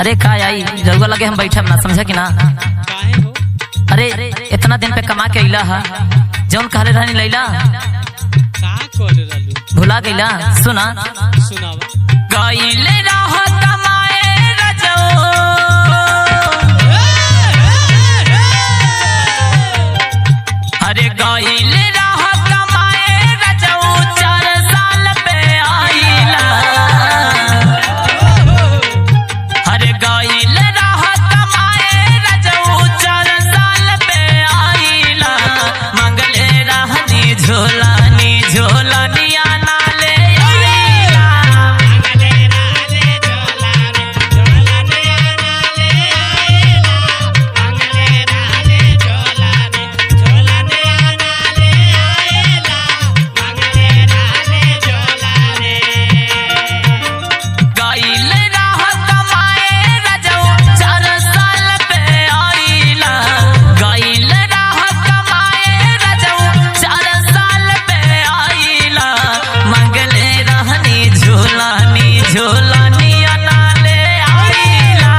अरे का आई रउआ लगे हम बैठब ना, समझा कि ना? काहे हो? अरे इतना दिन पे कमा के अइला हा, जौन कहले रहनी लैला। का करे रहलू? भुला गईला? सुना। सुनावा। गईले रह कमाए रजो, अरे गईले रह कमाए रजो, 4 साल पे आइला। अरे गईले रह कमाए रजो, 4 साल पे आइला। मंगले रहनी झोलानी, झोलनिया नाले आइला। गईल रह कमाए रजो, 4 साल पे आइला। गईल रह कमाए रजो, 4 साल पे आइला। मंगले रहनी झूलानी, झूलानी अनाले आइला।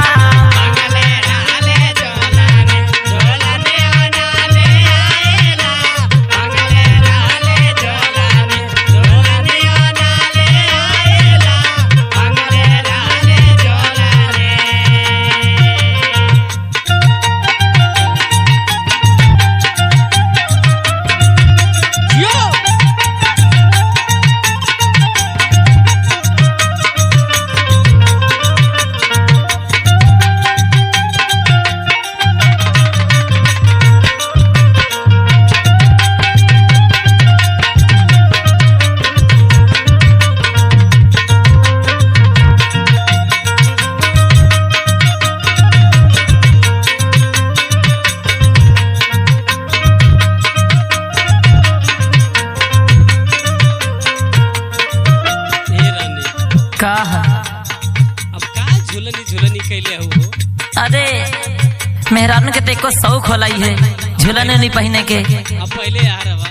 ए रानी। का? अब का झूलनी झूलनी कैले हो? अरे मेहरानू के तो एको शौक होला है झूलन नहीं पहने के। अब पहले आ रहा।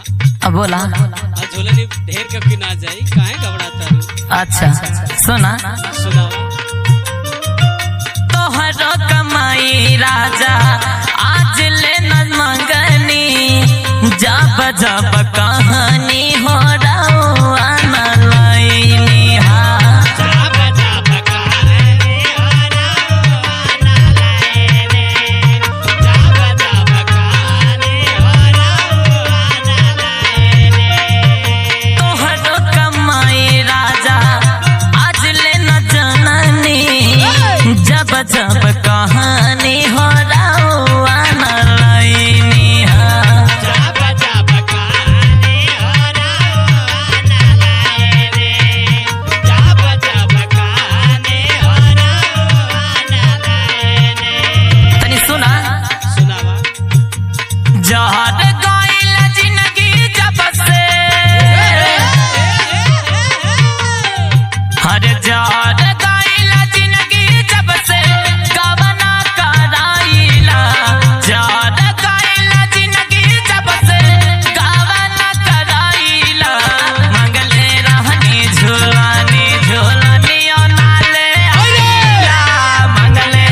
अब बोला। अब झूलनी ढेर कब की ना जाई, काहे घबराता रू? अच्छा सुना। सुनावा। तोहरो कमाई राजा आज ले न मंगनी, जब जब कहानी हो रउआ न लैनी हा। तोहरो कमाई राजा आज ले न जननी, जब जब कहानी हो रउआ न लैनी हा। तनी सुना। सुनावा। जहर गइल जिंदगी जब से, हर जहर गइल जिंदगी जब से कवना कराइला। जहर गइल जिंदगी जब से कवना कराइला। मंगले रहनी झूलानी, झूलानी नाले आइला। मंगले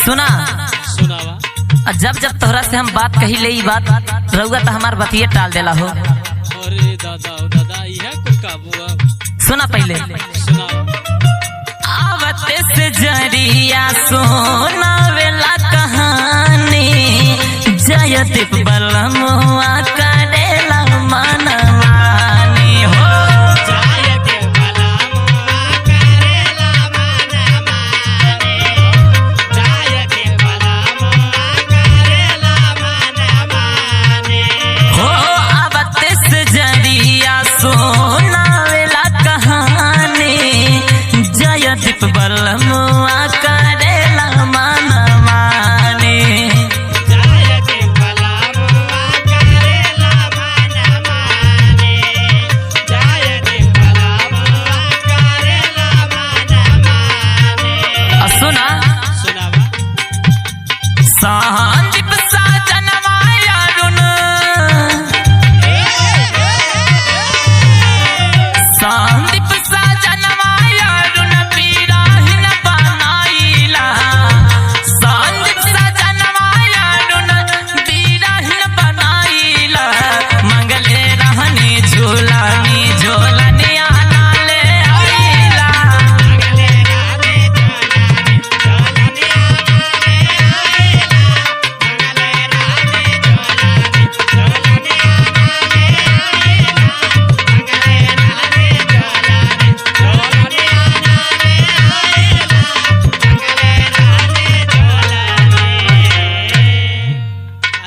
सुना। सुनावा। और जब जब तोहरा से हम बात कही ले ई बात, रउआ तो हमार बतिये टाल देला हो। अरे दादा ओ दादा, यह कुल काबू अब। सुना पहले। सुनावा। आवत से जरिया सोनावेला कहानी, जयदीप बलमुआ करेला मनमानी।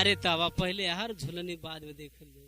अरे तबा पहले हर झुलनी बाद में देखल जाई।